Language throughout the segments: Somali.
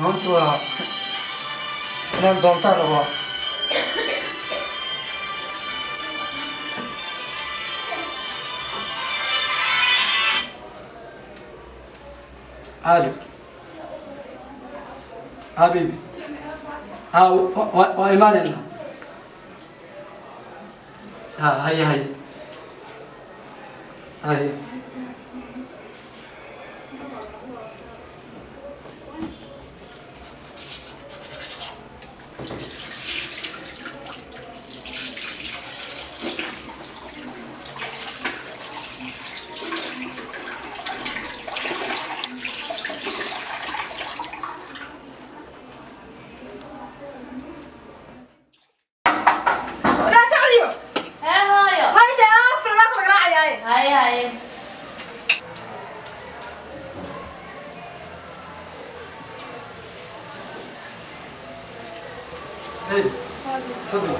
Maanta waa inaan doontaan rabaa. Alo. Habibi. Ha, waa imaanayna. Ha, haye haye. Haye. Waraa Sacdiyo. Hee hooyo. Hayse alaab firmaa kula garaacayaaye. Haye haye. Hey. Tafadhal.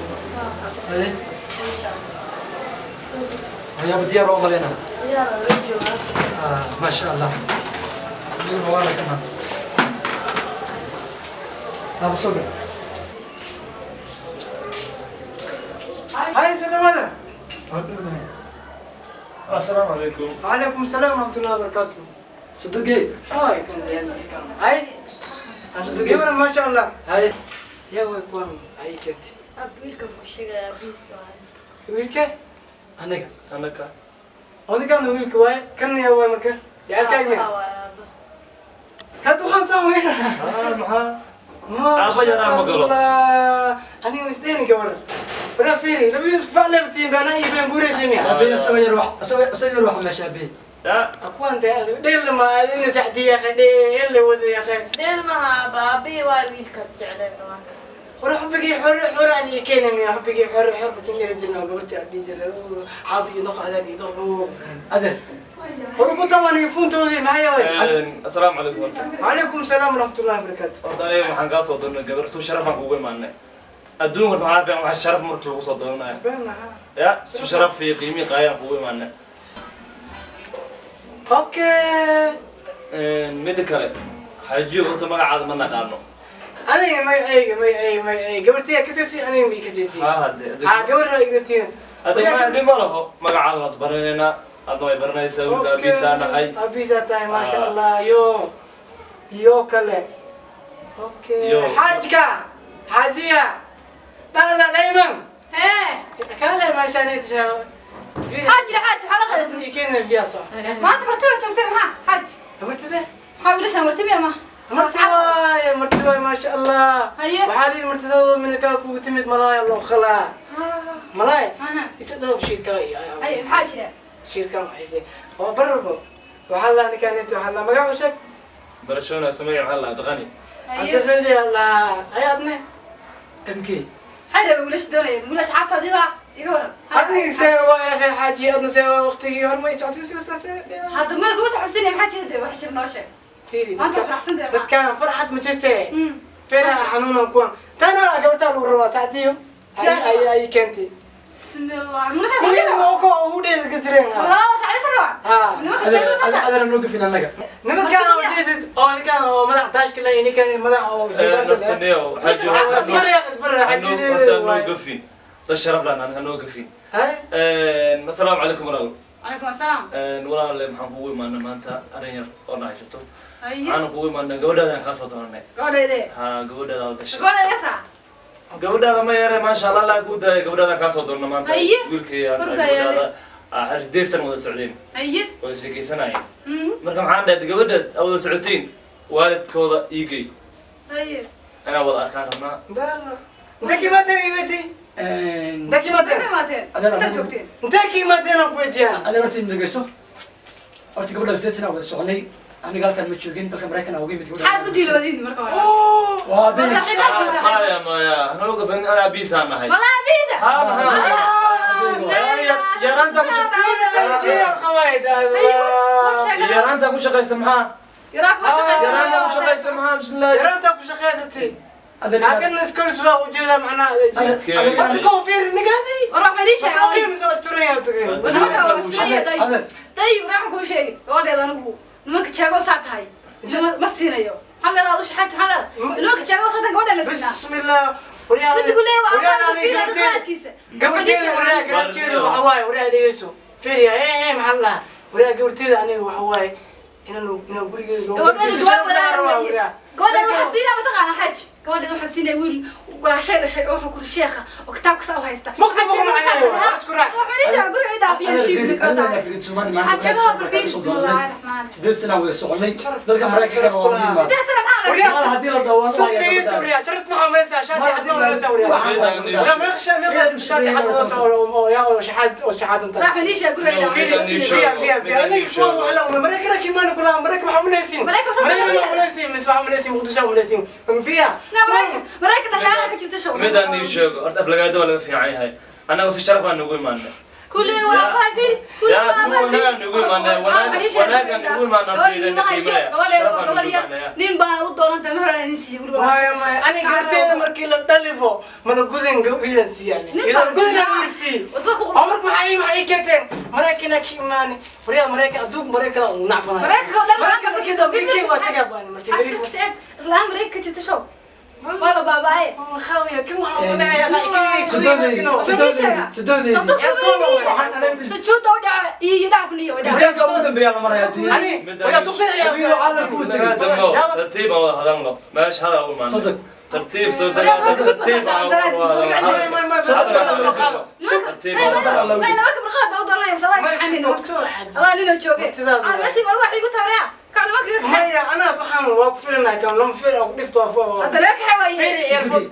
Haye. Waxyaabo diyaar oo maleyna. Ah, maasha Allah. Aniguna waa la kanaa. Haba soo gal. Hay, soo dhawaada. Waa dhownahay. Assalaamu calaykum. Calaykum salaam waraxmatullahi wabarakaatu. Sodogey. Ay, kan kan. Hay. Ha, sodogey. Gabadha maasha Allah. Haye. Yaa way kuwan ay keentay. Wiilkan ku sheegaya abiis waaye. Wiilka? Aniga. Anaka. Odaygan wiilka waaye, kan yaa waay marka. Jecelkaaga miya? Aabbaha waaye aabba. Hadda waxaan saan weera. Maxaa? Aabba yaraa ma galo. Aniga misdeen gabar. Bara fiiri, labadiin isku fac leebtiin baan ay baan guuraysa miya? Aabbe isaga yar wax isaga yar wax meesha aabbe. Ya. Akuwan tahay dheel ma ina saxdiya dheel wada ya akhi. Dheel maha aabba, aabbihii waa wiilkaas jecleen dhawaanka. War xubbigii xor xor aan ii keenay miya? Xubbigii xor xor bakin yara jirna gabartii aad dhihi jiray caabi iyo noq adaad iyo doq. Adeer. War ku tabaan iyo fuuntoodii maxay yahay? Assalaamu calaykum horta. Calaykum salaam waraxmatullahi wabarakaatu. Horta aniga waxaan kaa soo doonay gabar suu sharaf aan kugu imaanay. Adduunka maxaa fiican waxa sharaf marka lagu soo doonanayo. Been aha. Ya, suu sharaf iyo qiimi qaayaan kugu imaanay. Okay. Midda kale, xaajiyo horta magacaada ma naqaano. Aniga magacayga gabartii ka siisay, aniga ma ka siisay. Ha hadde. Ha, gabar gabartii. Hadda ma dhib ma laho, magacaada waad baranaynaa, adna way baranaysaa, wiilka aabihiisaa nahay. Abiisa tahay maasha Allah yo yo kale. Okay. Yo. Xaajka xaajiga dada dayman. Hee. Kale maasha Allah. Xaaji xaaji waxaa la qalasay. Ii keenay biya soo. Maanta martida joogtay maxaa xaaji? Martida? Maxaa wiilashan marti miya ma? Marti waay, marti waay maasha Allah. Haye. Waxaa lihi martidooda minka kugu timid malaay loo khalaa. Malaay. Aha. Isa dhoof shiirka iyo. Haye, maxaa jira? Shiirka waxayse. Oo barbo. Waxaa la ninkan inta waxaa la magac u sheeg. Barashoona samee maxaa la dhaqani. Haye. Anta khadi Allah. Ay adne. MK. Maxaa rabay wiilasha doonaya? Wiilasha asxaabtaadii baa iga waran. Adni see waa ya akhi xaaji adna see waa waqtigii hormay socodka si si. Hadda ma kugu soo xusinaya maxaa jira dee wax jira noo sheeg. Fiiri. Maanta faraxsan tahay. Dadkaan farxad ma jirtee. Feeraha xanuunan kuwan. Tana gabartaa lagu rabaa saacdiyo. Ay ay ay keentay. Bismillah. Wiilasha Kulli asxaabta. ma ko ugu dheer ka jireen. Walaa sacdi sana. Ha. Nimanka jecel Adeer sata. adeer noo gafin annaga. Nimankaan oo jeedid oo ninkaan oo madax daashka leh ninkaan madax oo jibaarta leh. Horta niyo, xaajiyo Isbar ya isbar horta xaaji. noo gafin. Dad sharaf laan anaga noo gafin. Hay. Assalaamu calaykum walaal. Calaykum assalaam. Walaal maxaan kugu imaanay maanta arrin yar oo na haysato. Haye. Waxaan kugu imaanay gabadhaada kaa soo doonanay. Gabadheede. Ha, gabadhaada oo dhashay. Gabadheede yartaa. Gabadhaada ma yare maasha Allah Allah kuu daaya gabadhaada kaa soo doonana maanta. Haye. Wiilkii aan Korka yaale. gabadhaada xaris deystan wada socdeen. Haye. Wada sheekaysanayeen. Marka maxaan dhahay gabadhaad aad wada socotiin waalidkooda ii gey. Haye. Inaan wada arkaan rabnaa. Baro. Inta kiimateen iibati. Inta Intee kiimateen. imaateen? Adeer, Intaa joogteen? Inta kiimateen aan ku weydiiyaan. Adeer horta dhegeyso. Horta gabadha sideed sana wada soconay. Aniga halkan ma joogin, dalka Mareykan uga yimid gabadha. Maxaa isku diiloodiin marka hore? Waa Waa been. saaxiibaadkii saaxiib. Maya maya, hanoo gafin anaa aabihiisaa nahay. Walaa abiisa. Ha, maxaa? Yaraanta ku Haye, war sheegana. Yaraanta ku shaqaysta maxaa? Yaraa kuma shaqaysan. Yaraanta ku shaqaysta maxaa? Bismillah. Yaraanta ku shaqaysatay. Adeer Laakiin iskool subax u jeedaa macnaha. Horta koo fiiri ninkaasi. War wax ma idin sheegay. Masaakiin soo asturaya tagay. War nimanka waa wastiraya day. Adeer Day, war waxaan kuu sheegay. Gabadheeda anigu nimanka jeego saa tahay. Ma siinayo. محمد هذا وش حاجة محمد لوك جاوا صدق gabadha la siinaa. Bismillah. Waryaa. Mid ku leeyahay waa fiir qaadkiisa. Gabarteeda waryaa garaadkeeda waxa waaye waryaa dhegeyso. Fiiriya ee maxaa la waryaa gabarteeda aniga waxa waaye inaan gurigeeda loo gabadha gabadha waxa siinaa ma taqaana xaj gabadha waxa siinaa wiil walaashay dhashay oo waxa ku sheekha oo kitaabka saa u haysta Maqdab ugu macnayo, isku raac. Waxa meesha guriga dhaafiya shiibka ka saa 8 sano wada soconay dalka Mareykanka waa muhiim. 8 sano maxaa Waryaa haddii la dhawaano suuq dhegeyso waryaa sharafta maxaa malaysaa shaati cad ma malaysaa waryaa waryaa meeqa meeqa shaati cad oo yaa oo shaxaad oo shaxaad inta راح ماليش guriga dhaafiya. فيها فيها فيها أنا والله مريكا كمان كلها مريكا waxaa malaysiin مريكا malaysiin mis waxaa malaysiin Muqdisho malaysiin فيها لا مريكا مريكا dhaxyaana ka jirta show. Midaan ii sheego horta aflagaado waa laga fiican yahay. Annaga si sharaf aan ugu imaanay. كل والله فيل كل يا سونا nugu imaanay wanaag wanaag nugu imaanay. Nin baa u doonanta ma hore in siiyo guriga. Maya maya ani gabarteeda markii la dhalibo mana gudan wiilan siiyaan ila gudan wiil sii oo marka maxay keenteen Mareykanka ka imaanay waryaa Mareykan adduunka Mareykanka uu nacbanay Mareykanka oo dhan Mareykanka markii dambe waa tagaa baan markii isla Mareykanka jirta show wala baabaaye خاوية كم waxaan sujuud u dhaca iyo dhaafniyo u dhaca. Miisaanka ugu dambeeya la maraya adduunyada. ani waryaa duqdeeda ayaa Tartiib aan wada hadalno. Meesha hadal ugu imaanay. Sadak. Tartiib soo dagaa tartiib aan laba kabrqaad u doonaya masalada xanin Allah nina jooge meeshii wala wax igu taariya kacda ma kaga kaxay. Maya anaa waxaan waa ku filanaa kan lama fil oo dhifto afo hadda laga kaxay waaye fiiri airport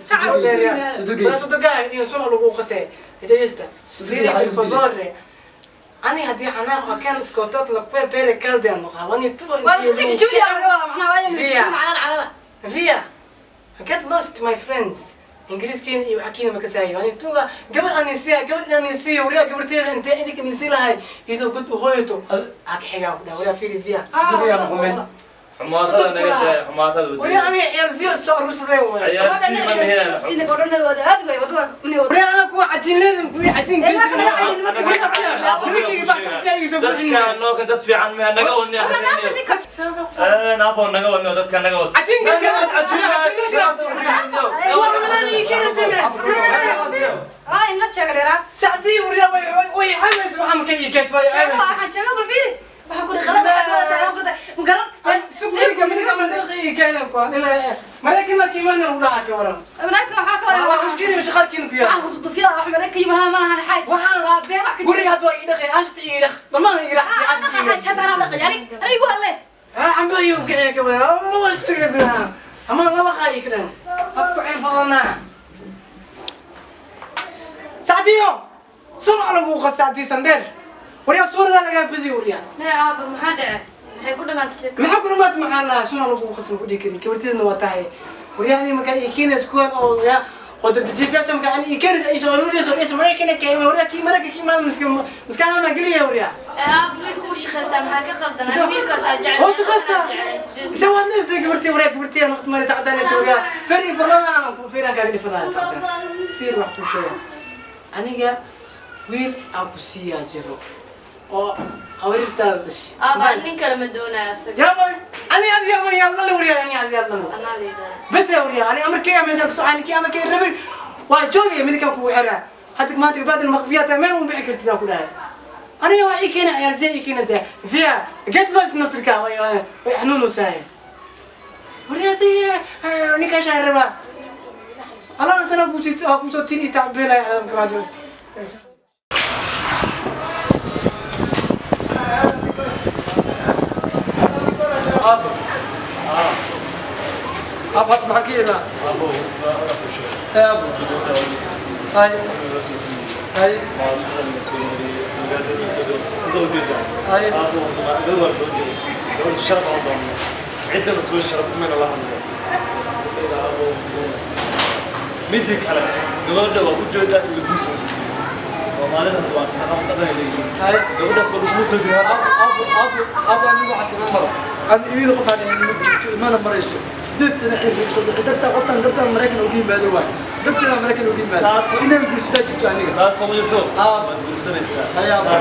sudugaa idin sun lagu qasay dhegeysta fiiri alfadore ani haddii xanaaq akaan iskootood la kuwe beere kalde aan qawani tuba waa isku jijuudiya laga wada macnaha waa in la calala via I get lost my friends ingiriiskiina iyo waxaa kiina ma kasaayo ani tuga gabadh aan isiiya gabadh aan isiiya waryaa gabarteeda intee idinka isiin lahay iyadoo god u hooyato aa ka xigaa ku dhaha waryaa fiiri via Sudugaa noqomeen. Xumaatada naga daaya xumaatada waryaa ani ciyaarsiyo soo aruursadeen waay Ciyaar sii ma siina gabadhana wada aad way wadada min wada waryaa ana kuwa cajiinleedin kuwii cajiin Dadka nookan dad fiican ma naga wadnay. Abo naga wadnay dadka naga wadnay. Ah in la sheegay سعدي وريا way xamaysa waxa ma ka yikeet way xamaysa waxaan sheegay bal fiiri waxaan ku qalad waxaan ku ma garan suuqiga midka ma dhaqi keenan ku ila Mareykanka kiimaan u dhaca ka waran Mareykanka waxa ka waran waa mushkil shaqalkiin ku yaa waxaan ku dufiya wax Mareykanka yimaada ma lahan xaaj waa been wax ka guriga hadda waa ii dhaqay ashti ii dhaq dhamaan ii dhaq ashti xaaj hadda ana dhaqay yani anigu halle amba iyo kiciya ka waran ma wastagada ama laba qaay ka dhan ku xil badanaa سعديو سمع lagu qasacdi sandheer waryaa suurada laga badi waryaa Maya aaba maxaa dhacay? Maxay ku dhamaatay sheeko? maxaa ku dhamaatay maxaa la suna lagu qasmo ku dhigi gabarteedna waa tahay waryahan markaa ay keenays kuwan oo ya oo dad jiifyaasha markaa aan ay keenays ay soo aruurayso oo Mareykanka keenay waryaa kii Mareykanka kii maad miska miskaana geliya waryaa Aaba wiilku u shaqaystaa maxaa ka qaldan? Aniga wiilkaas aan jeclay. oo shaqaysta isa waad leedahay gabartee waryaa gabartee waqti maray sacdaan inta waryaa feri furlana aan ku fiiran kaaga dhifana sacdaan fiir wax ku sheega aniga wiil aan ku siiyaa jiro oo awrirtaada dhashay Aaba nin kale ma doonayo asaga. يا أنا يا يا يا الله وريا أنا يا الله Anaa la yidhaahdaa. بس يا وريا أنا أمريكا يا ماشي كنت أنا كي أمريكا الربل وجوجي من كم كوحرة حتى ما تقبل المخبيات ما مو بحكي تذا كلها أنا يا وعي كنا يا زي كنا ده فيها قد لوس نتركها ويا حنون وساي وريا ذي نكاش الربا الله مثلا بوتي بوتي تيني تعبينا يا عالم كمان بس Ab. Ab had maxaan ka yeelnaa? Abo waa ku sheegay. Ee abo. Hay. Hay. Hay. Midii kale gabadha waa u jeedaa in lagu soo dejiyo. Soomaalida hadda waa dhaqan dhaqan ay leeyihiin. Hay. Gabadhaas oo lagu soo dejiyo. Abo abo abo anigu waxaas ima maro. Aan iyada qof aan ma jirto imana marayso 8 sano cirka soo dhacay dartaa qoftan dartaa Mareykan uga yimaado waay dartaa Mareykan uga yimaado inaan guursadaa jirto aniga taas soo jirto haa waad guursanaysaa hayaa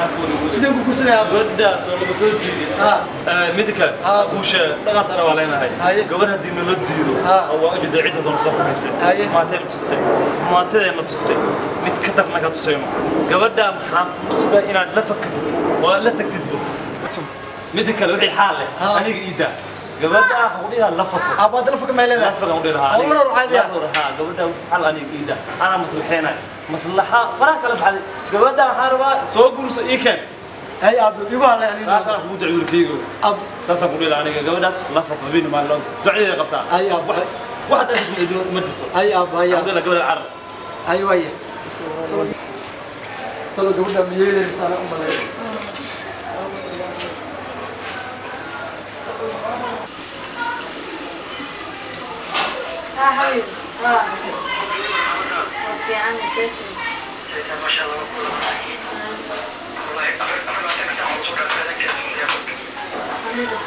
sideen ku guursanayaa gabadha soo lagu soo jiiday mid kale guusha dhaqantana waa leenahay gabar haddii nala diido oo waa ujeeda cidda doona soo xumaysay maatayna tustay maatadeena tustay mid ka darna ka tusayno gabadha maxaan ku sugaa inaad la fakatid oo la tagtidbo mid kale wixii xaal leh aniga iida gabadha waxaan la fako abaad la fako ma leedahay la fako u dhilahaa awrar caadi ah gabadha xal aniga iida ana maslaxeenay maslaxa faraha kala baxday gabadha waxaan rabaa soo guurso ii keen hay aab igu halay aniga taasaan kugu ducay wiilkaygo ab taasaan ku dhilahaa aniga gabadhaas la fako habeen maalin loo ducadeeda qabtaa hay aab wax dad ma jirto hay aab hay aab gabadha carar hay waaya talo gabadha ma yeelaysaa sana u malay ها حبيبي ها في عنا ستة ستة ما شاء الله والله أفرادك ساعة وصولك لك أنا بس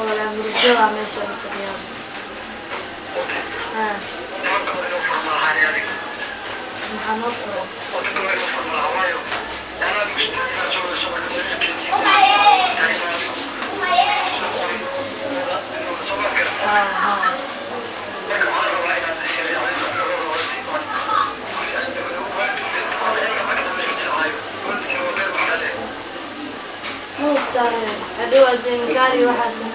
ولا مرجوعة ما شاء الله ها أدوات وحسن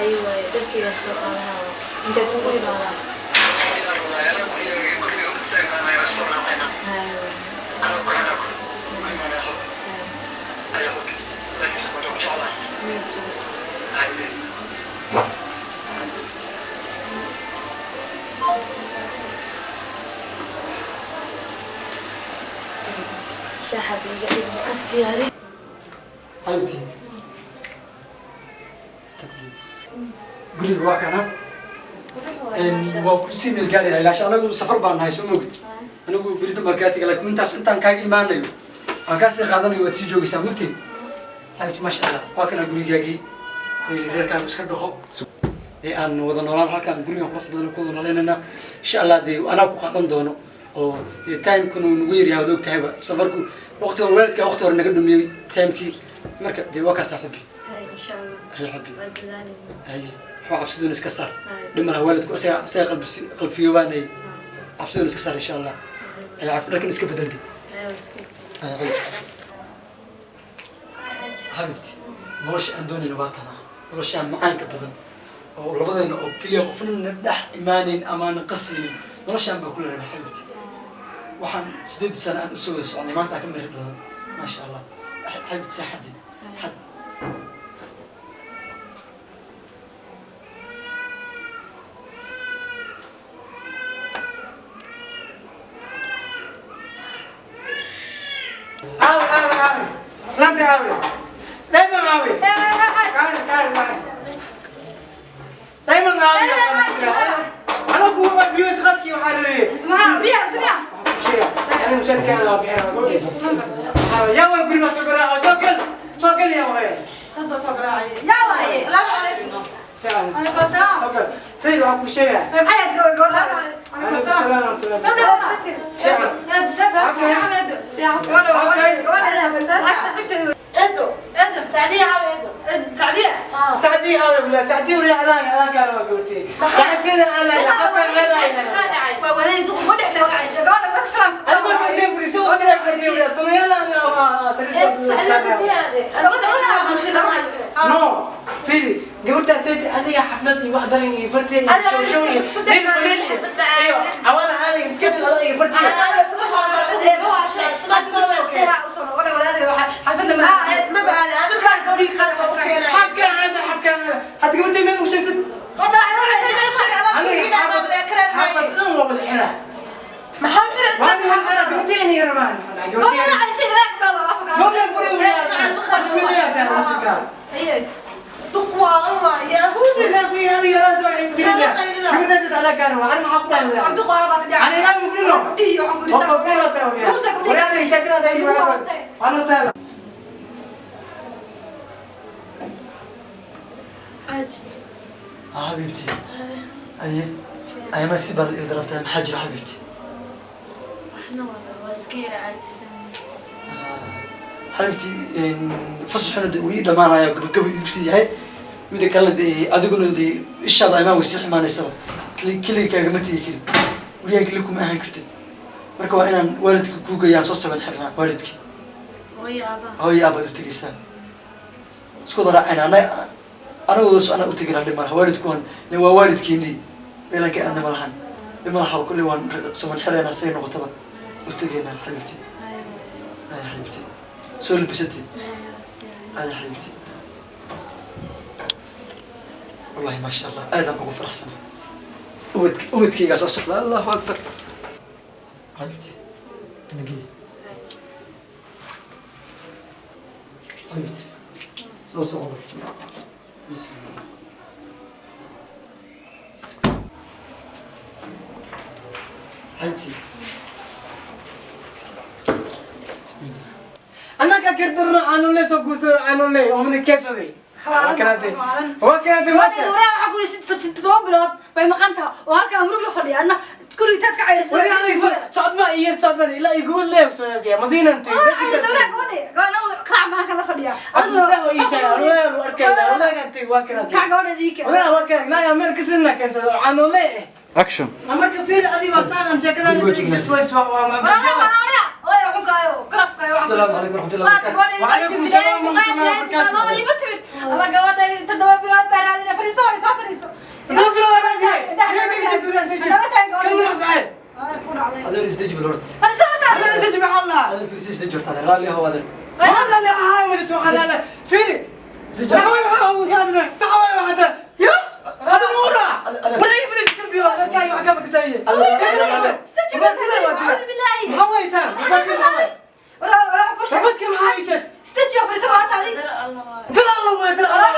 أيوة تركي السوق أنت كوي بابا حبيبتي guriga waa kana waa ku sii meel gaari lahaa ilaasha anagu safar baan nahay soo moogid anigu berita markaatiga laakiin intaas intaan kaaga imaanayo aan kaa sii qaadanayo waad sii joogaysaa mogtiin xabibti maasha allah waa kana gurigaagii reerkaan iska dhaqo dee aan wada noolaan halkaan gurigan qurux badan ku wada noolaynana insha allah dee anaa ku qaadan doono oo dee timekuna uu nagu yaryahay waad og tahayba safarku waqti hore waalidkaa waqti hore naga dhumiyey timekii marka dee waa kaasaa xubbi hay xubbi hay waxba cabsiduna iska saar dhimalaha waalidku isaga qalfiyobaanay cabsiduna iska saar insha allah hay xabbi dharkan iska bedeldi hay xabibti xabibti nolosha aan doonayno waa tanaa noloshaan macaanka badan oo labadeena oo keliya qofna dhex imaanayn amaana qasaynin noloshaan baa kula rabay xabibti waxaan 8 sano aan usoo wada soconay maanta aan ka mari badan maasha allah xabibti saaxaddi xad آوي آوي آوي سلامتي آوي دايما آوي تعال تعال معي دايما آوي أنا كوبا بيوس غدكي وحرري ما بيع تبيع شيء أنا مشيت كان بحر يا وين قول ما سكر سكر سكر يا وين تبغى سكر يا وين السلام عليكم عليكم السلام سكر فين وحكوا شيء حياتك قول عليكم السلام سعدية أوي ولا سعدية ولا عذاك عذاك أنا قلتي سعدتي أنا حبة غلا أنا ما قلت لي سوى كذا قلت لي سنة يلا أنا سعدية نو فيلي قلت سيدي أنا حفلتي واحدة برتي شو شو أنا أنا كيف برتي حبكة هذا حبكة هذا حتى قلت لي ما وشفت كانوا انا ما حقول عبد القوارب تجي انا لا مقول له دي waxaan ku ولا انا شكلها ده انا تاع حبيبتي اي اي ما سي بعد درتها محجر حبيبتي احنا والله واسكير عاجزين حبيبتي فصحنا وي dhamaanaya gabagabo igu sii yahay mida kalena dee adiguna dee ishaada imaa way sii xumaanaysaba keliga kaagama tegi karin guryahan keli kuma ahaan kartid marka waa inaan waalidka kuu geeyaan soo saban xirnaa waalidkii hooyo aabba hooyo aabbaad u tegaysaa isku daraacayna anagooda socnaa u teginaa dhib malaha waalidku waan waa waalidkiinii meelaan ka aadna ma lahan dhib malaha kulley waan saban xiraynaa say noqotaba u tegaynaa xabiibti ay xabiibti soo labisatay ay xabiibti والله ما شاء الله آدم أبو فرح سنة أودك يا صاحبي الله أكبر حبيبتي نجي حبيبتي صوص عمر بسم الله حبيبتي بسم الله انا كاكردر انا لي سو انا لي ومن كاسدي وكانت waxa guri 6 bilood bay maqanta oo halka amrug la fadhiya anna guriga taad ka cayrisay socod ma iyo socod ma ila igu leeyo socod madiina inta sawir gabadhi gabadha qaac ma halka la fadhiya abta oo isha wala arkayna wala kanti waa kana kac gabadha diika wala waa kana la ya meel kasina kasado aanu leeyahay action marka fiir adi waa saaran sheekadan inta waa ma السلام عليكم ورحمة الله وبركاته. وعليكم السلام ورحمة الله وبركاته. الله قوانا تدوى بلاد بلادنا فريسو فريسو. تدوى بلاد بلادنا. كم نص هذا يستجيب الورد. فريسو هذا يستجيب الله. هذا الفريسو يستجيب تاني رالي هو هذا. هذا اللي هاي ما جسوا على لا فيري. يا هذا مورا. ولا يفرق كلبي هذا كاي وحكامك زي. استجيب أعوذ بالله. هو يسام. شبكة محايشة. استجيب فريسو هذا علي. ترى الله ترى الله.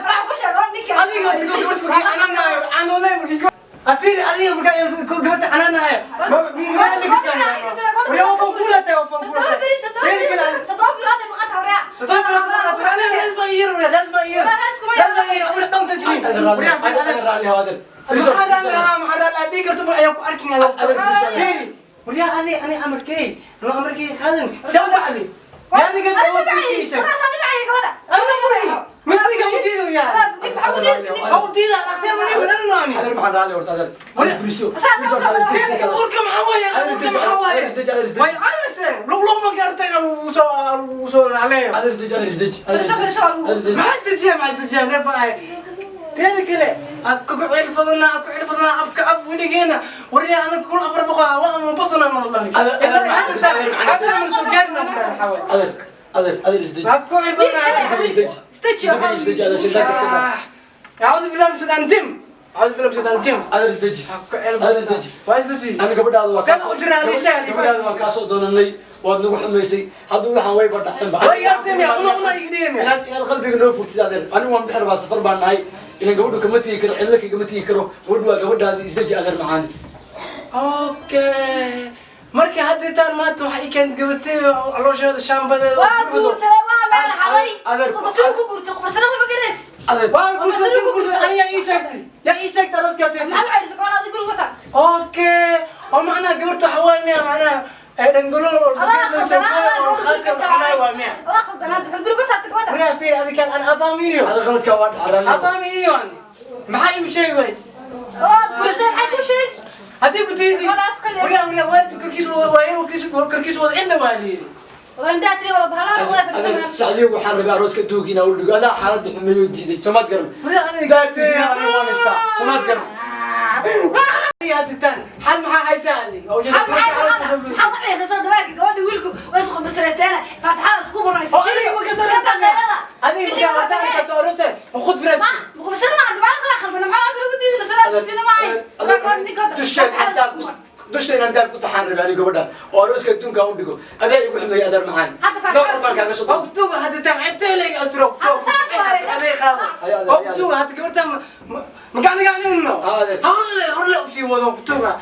راح كوش راح نيك. أنا قلت لك أنا أنا ولا مركي. أفير أنا مركي قلت أنا أنا. مين قال لك ترى؟ ويا فوق كله ترى فوق كله. تضرب هذا مقطع وراء. تضرب هذا أنا لازم أغير ولا لازم أغير. لازم أغير ولا دون تجميل. أنا رالي هذا. محرر محرر أديك قلت أيوة أركي أنا. ويا أنا أنا أمريكي أنا أمريكي خادم سوى بعدي. يعني قلت أول شيء. أنا صادق عليك ولا. أنا مري. مثلك أبو ويا. أبو تيدا أختي أبو نبي أنا نامي. هذا محل رالي ورد هذا. ولا فريسو. ذلك الأوركم حوايا الأوركم حوايا. ويا عمسة لو لو ما قرتين وصل عليه. هذا ازدج هذا ازدج. ما ازدج ما ازدج نفع. ذلك لا أكو عرف بدنا أكو عرف بدنا أبك أب ولينا وريا أنا كل أفر بقى وأنا بطنا من الله. هذا هذا من سكرنا هذا هذا هذا ازدج. أكو عرف بدنا ازدج. ازدج ازدج هذا أعوذ بالله من الشيطان الرجيم. أعوذ بالله من الشيطان الرجيم. هذا ازدج. هذا ازدج. وازدج. أنا قبل هذا سأل أجري على الشيء. قبل هذا وكاسو دونني waad nagu xumaysay hadda waxaan way badhaxeen ba way yaasimiya una igdheeme inaad qalbiga noo furtid adeer anigu waan bixir baa safar baan nahay ilan gabadhu kama tigi karo cidla kagama tigi karo gabadhu waa gabadhaadi isdaji adeer macaan okay marka hadda taan maanta waxa ii keent gabatay caloosheeda shaambadeeda waa guursaday waa meel xaday qubasana ku guursaday qubasana ma garays adeer waa guursaday guursaday aniga ii sheegtay yaa ii sheegtay arooskaas maxaad cayrisay gabadha adiga guriga saartay okay oo macnaha gabartu waxa waay miya macnaha سعدي waxaan rabaa arooska duugina u dhigo adaa xaaladda xumeeyo diiday Soomaad garan Soomaad garan حل maxaa haysaadi oo jeeda حل عيسى صدق gabadha wiilku way isku basraysteen faataxa isku baraysa oo adiga ma kasaraysan adiga ma kasaraysan ka soo aroosa khud biraas ma qubsana ma dhibaan kala khaldan maxaa ugu diiday salaad sina ma ay tusheed intaan Dusha inaan daal ku taxaan rabay aniga gabadha oo arooska adduunka u dhigo. Adaa igu xumeeyay adeer macaan. Hadda faataxa Nooc walbaan kaaga soo waa kutuuga hadda taan ceebteelayga asturo Hadda saas waaye, waa kutuuga hadda gabarta magacnagacnino Adeer. hawle horle usii wado kutuuga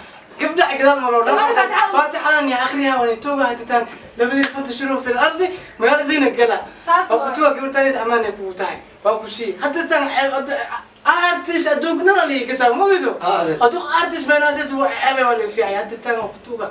gabdha gadaal ma loo Gabadha faataxa. faatixadan ya akhriha waan tuuga hadda taan labadii fantashiruu fi lardi magaaladiina gala Saas waa waaye. kutuuga gabartaan amaanay kugu tahay waa ku sii hadda taan ceeb hadda artist adduunka nala kasaa mogido Adeer. adduunka artist meenaaseed waa ceebay waa laga fiicay hadda taan waa kutuuga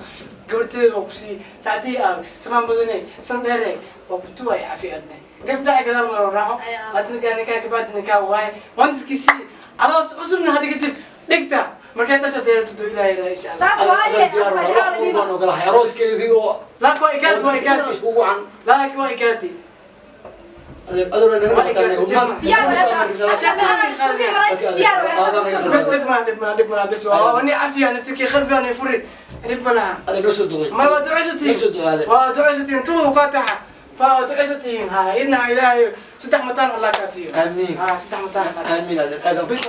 gabarteeda waa kusii saacadihii aa samaan badanay san dheere waa kutuuga ay cafi adne gabdhaha gadaal ma loo raaco Ayaa. hadda ninkaa ninkaa kabaadi ninkaa waaye waantiskii sii alaas cusubna hadda kadib dhigta markay dhasha deerato ilaahay ilaahay insha allah saas waaye Adeer diyaar waa, wax walbaan ogolahay. Arooskeedii oo laakiin waa ikaati waa ikaati iskugu wacan. laakiin waa ikaati Adeer adeer waa naga noqotaa, diyaar maas- waaye diyaar waaye. بس dhib ma dhib ma dhib ma bas waa ni cafiya naftikii qalbiga ni furi dhib ma laha Adeer noo soo ducay. ما waa ducaysatiin Noo soo ducay adeer. waa ducaysatiin tuuga faataxa faa ducaysatiin ha inna ilaahay saddex mataan allah kaa siiyo Aamiin. ha saddex mataan allah kaa siiyo Aamiin adeer. Aad bas